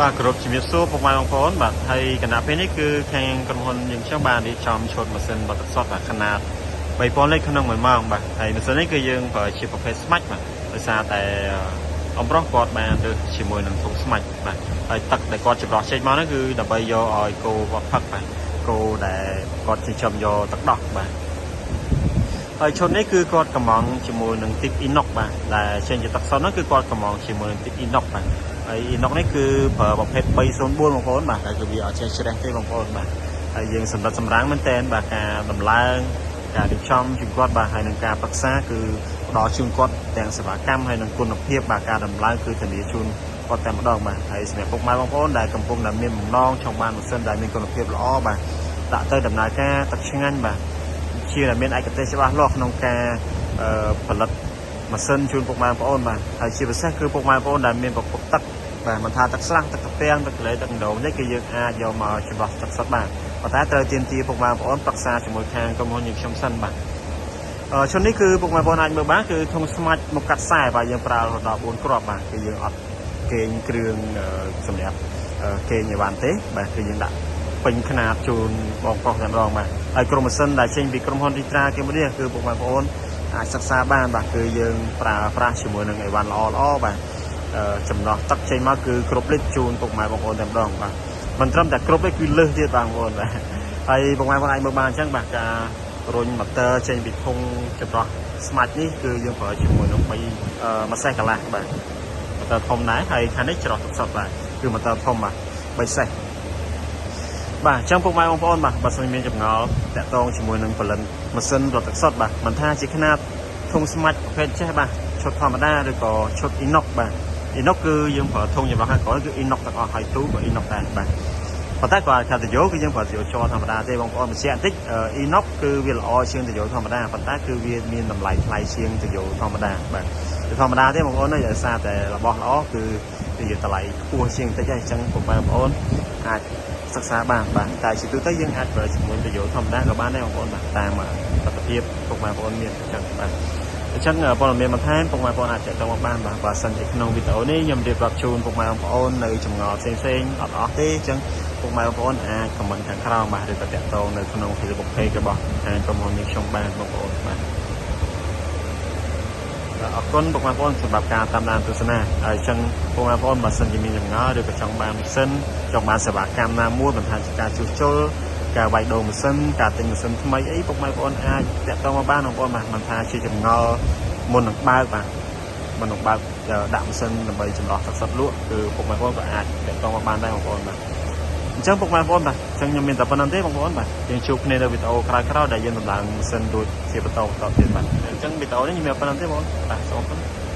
បាទគោរពជំរាបសួរពុកម៉ែបងប្អូនបាទហើយគណៈពេលនេះគឺខាងក្រុមហ៊ុនយើងខ្ញុំបានរៀបចំឈុតម៉ាស៊ីនបត់ទឹកសុទ្ធបាទຂະຫນាត3000លីត្រក្នុង1ម៉ោងបាទហើយម៉ាស៊ីននេះគឺយើងប្រើជាប្រភេទស្មាច់បាទដោយសារតែអំប្រុសគាត់បានរើសជាមួយនឹងធុងស្មាច់បាទហើយទឹកដែលគាត់ចម្រោះចេញមកហ្នឹងគឺដើម្បីយកឲ្យគោគាត់ផឹកបាទគោដែលគាត់ចិញ្ចឹមយកទឹកដោះបាទហើយឈុតនេះគឺគាត់កំងជាមួយនឹងទីបអ៊ីណុកបាទដែលចេញជាទឹកសុទ្ធហ្នឹងគឺគាត់កំងជាមួយនឹងទីបអ៊ីណុកបាទហើយអ៊ីណុកនេះគឺប្រើប្រភេទ304បងប្អូនបាទតែគឺវាអត់ចេះច្រេះទេបងប្អូនបាទហើយយើងសម្រិតសម្រាំងមែនតើបាទការដំឡើងការរៀបចំជូនគាត់បាទហើយនឹងការប្រឹក្សាគឺផ្ដល់ជូនគាត់ទាំងសេវាកម្មហើយនឹងគុណភាពបាទការដំឡើងគឺធានាជូនគាត់តែម្ដងបាទហើយសម្រាប់ពុកម៉ែបងប្អូនដែលកំពុងតែមានបំណងចង់បានម៉ាស៊ីនដែលមានគុណភាពល្អបាទដាក់ទៅដំណើរការទឹកឆ្ងាញ់បាទជាដែលមានឯកទេសច្បាស់លាស់ក្នុងការផលិតម៉ាស៊ីនជូនពុកម៉ែបងប្អូនបាទហើយជាពិសេសគឺពុកម៉ែបងប្អូនដែលមានប្រភពទឹកបាទមិនថាទឹកស្រះទឹកកាពាំងទឹកទន្លេទឹកដងនេះគឺយើងអាចយកមកចម្រោះទឹកសុទ្ធបាទប៉ុន្តែត្រូវទាមទារពុកម៉ែបងប្អូនប្រឹក្សាជាមួយខាងក្រុមហ៊ុនយើងខ្ញុំសិនបាទឈុតនេះគឺពុកម៉ែបងប្អូនអាចមើលបានគឺធុងស្មាច់មកកាត់ខ្សែបាទយើងប្រើរហូតដល់4គ្រាប់បាទគឺយើងអត់គេងគ្រឿងសម្រាប់គេងឲ្យបានទេបាទគឺយើងដាក់ពេញຂະຫນាតជូនបងប្រុសតែម្ដងបាទហើយក្រុមម៉ាស៊ីនដែលចេញពីក្រុមហ៊ុនរីត្រាកម្ពុជាគឺពុកម៉ែបងប្អូនអាចសិក្សាបានបាទគឺយើងប្រើប្រាស់ជាមួយនឹងអីវ៉ាន់ល្អល្អបាទចំណោះទឹកចេញមកគឺគ្រប់លីត្រជូនពុកម៉ែបងប្អូនតែម្ដងបាទមិនត្រឹមតែគ្រប់ទេគឺលើសទៀតបងប្អូនបាទហើយពុកម៉ែបងប្អូនអាចមើលបានអញ្ចឹងបាទការរុញម៉ូទ័រចេញពីធុងចម្រោះស្មាច់នេះគឺយើងប្រើជាមួយនឹង3មួយសេះកន្លះបាទម៉ូទ័រធំដែរហើយខាងនេះច្រោះទឹកសុទ្ធបាទគឺម៉ូទ័រធំបាទ3សេះបាទអញ្ចឹងពុកម៉ែបងប្អូនបាទបើសិនមានចម្ងល់តាក់ទងជាមួយនឹងផលិតម៉ាស៊ីនរត់ទឹកសុទ្ធបាទមិនថាជាຂະຫນាតធុងស្មាច់ប្រភេទចេះបាទឈុតធម្មតាឬក៏ឈុតអ៊ីណុកបាទអ៊ីណុកគឺយើងប្រើធុងចម្រោះខាងក្រោយគឺអ៊ីណុកទាំងអស់ហើយទូក៏អ៊ីណុកដែរបាទប៉ុន្តែគាត់ថាតយោគឺយើងប្រើតយោជ័រធម្មតាទេបងប្អូនបញ្ជាក់បន្តិចអ៊ីណុកគឺវាល្អជាងតយោធម្មតាប៉ុន្តែគឺវាមានតម្លៃថ្លៃជាងតយោធម្មតាបាទធម្មតាទេបងប្អូនដោយសារតែរបស់ល្អគឺវាតម្លៃខ្ពស់ជាងបន្តិចហើយអញ្ចឹងបងប្អូនអាចសិក្សាបានបាទតែជាទូទៅយើងអាចប្រើជាមួយតយោធម្មតាក៏បានដែរបងប្អូនបាទតាមលទ្ធភាពពុកម៉ែបងប្អូនមានអញ្ចឹងបាទអញ្ចឹងព័ត៌មានបន្ថែមពុកម៉ែបងប្អូនអាចតាក់ទងមកបានបាទបើសិនជាក្នុងវីដេអូនេះខ្ញុំរៀបរាប់ជូនពុកម៉ែបងប្អូននៅចម្ងល់ផ្សេងៗអត់អស់ទេអញ្ចឹងពុកម៉ែបងប្អូនអាច comment ខាងក្រោមបាទឬក៏តាក់ទងនៅក្នុង Facebook Page របស់ខាងក្រុមហ៊ុននេះខ្ញុំបានបងប្អូនបាទអរគុណពុកម៉ែបងប្អូនសម្រាប់ការតាមដានទស្សនាហើយអញ្ចឹងពុកម៉ែបងប្អូនបើសិនជាមានចម្ងល់ឬក៏ចង់បានម៉ាស៊ីនចង់បានសេវាកម្មណាមួយមិនថាជាការជួសជុលការវាយដូរម៉ាស៊ីនការទិញម៉ាស៊ីនថ្មីអីពុកម៉ែបងប្អូនអាចតាក់ទងមកបានបងប្អូនបាទមិនថាជាចម្ងល់មុននឹងបើកបាទមុននឹងបើកដាក់ម៉ាស៊ីនដើម្បីចម្រោះទឹកសុទ្ធលក់គឺពុកម៉ែបងប្អូនក៏អាចតាក់ទងមកបានដែរបងប្អូនបាទអញ្ចឹងពុកម៉ែបងប្អូនបាទអញ្ចឹងខ្ញុំមានតែប៉ុណ្្នឹងទេបងប្អូនបាទយើងជួបគ្នានៅវីដេអូក្រោយៗដែលយើងដំឡើងម៉ាស៊ីនរួចជាបន្តបន្តទៀតបាទអញ្ចឹងវីដេអូនេះខ្ញុំមានប៉ុណ្្នឹងទេបងប្អូនបាទសូមអរគុណ។